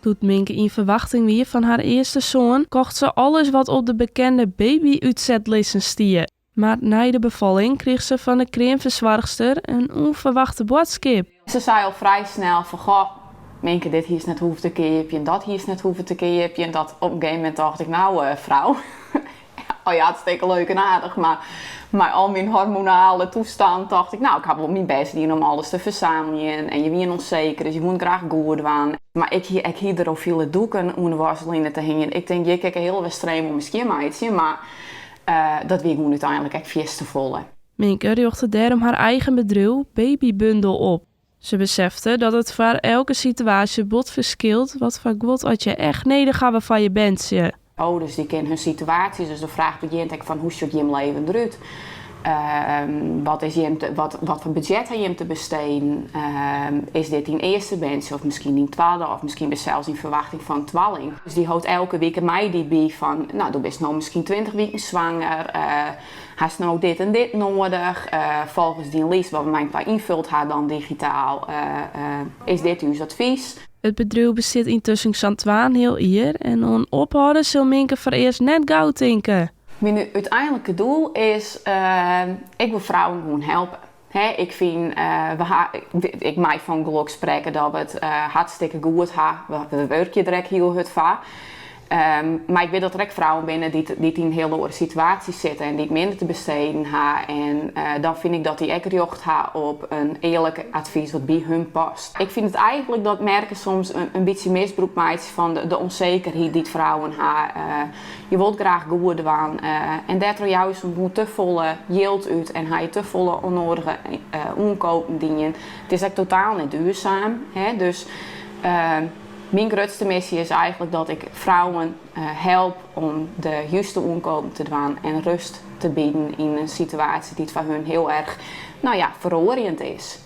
Doe't Minke yn ferwachting wie fan har earste soan, kocht se alles wat op de bekende baby-útsetlisten stie. Mar nei de befalling krige se fan de kreamfersoarchster in ûnferwachte boadskip. Se sei al frij snel fan goh, Minke, dit hiest net hoeven te keapjen, dat hiest net hoeven te keapjen. Dat op in gegeven momint tocht ik, nou frou, oh ja, hartstikke leuk en aardich, mar mei al myn hormonale toestand tocht ik, nou, ik ha wol myn bêst dien om alles te fersammeljen en je wienen ûnseker, dus je woenen graach goed dwaan. Mar ik hie ek hydrofile doeken oan de wasline te hingjen. Ik tink, hjir kin ik in hiele wedstriid om my skjinmeitsje, mar dat wie gewoan úteinlik ek fierste folle. Minke rjochte dêrom har eigen bedriuw Babybundel op. Se besefte dat it foar elke situaasje bot ferskilt wat foar guod at je echt nedich hawwe foar je berntsje. Ouders dy kenne hun situaasjes, dus de fraach begjint ek fan hoe sjocht jim leven derút? Wat is jim te, wat, wat foar budzjet ha jim te besteden? Is dit dyn earste berntsje of miskien dyn twadde of miskien bist sels yn ferwachting fan in twalling? Dus dy hâldt elke wike mei dy by fan, no, do bist no miskien 20 wiken swanger, hast no dit en dit noadich, folgens dyn list wat we mei ynfuld ha dan digitaal, is dit ús advys. It bedriuw bestiet yntusken sa'n twaenheal jier en oan ophâlde sil Minke foarearst net gau tinke. Myn úteinlike doel is, ik wol frouwen gewoan helpe. Ik fyn, we ha, ik mei fan gelok sprekke dat we it hartstikke goed ha. We wurkje der ek hiel hurd foar. Mar ik wit dat der ek frouwen binne dy't yn in hiel oare situaasje sitte en dy't minder te besteden ha. En dan fyn ik dat dy ek rjocht ha op in earlik advys wat by hun past. Ik fyn it eigentlik dat merken soms in bytsje misbrûk meitsje fan de ûnsekerheid dy't frouwen ha. Je wolst graach goed dwaan en dêrtroch jou je soms gewoan te folle jild út en ha je te folle ûnnoadige oankopen dien. It is ek totaal net duurzaam. Dus myn grutste missy is eigentlik dat ik frouwen help om de juste oankopen te dwaan en rust te bieden yn in situaasje dy't foar hun hiel erch, no ja, feroarjend is.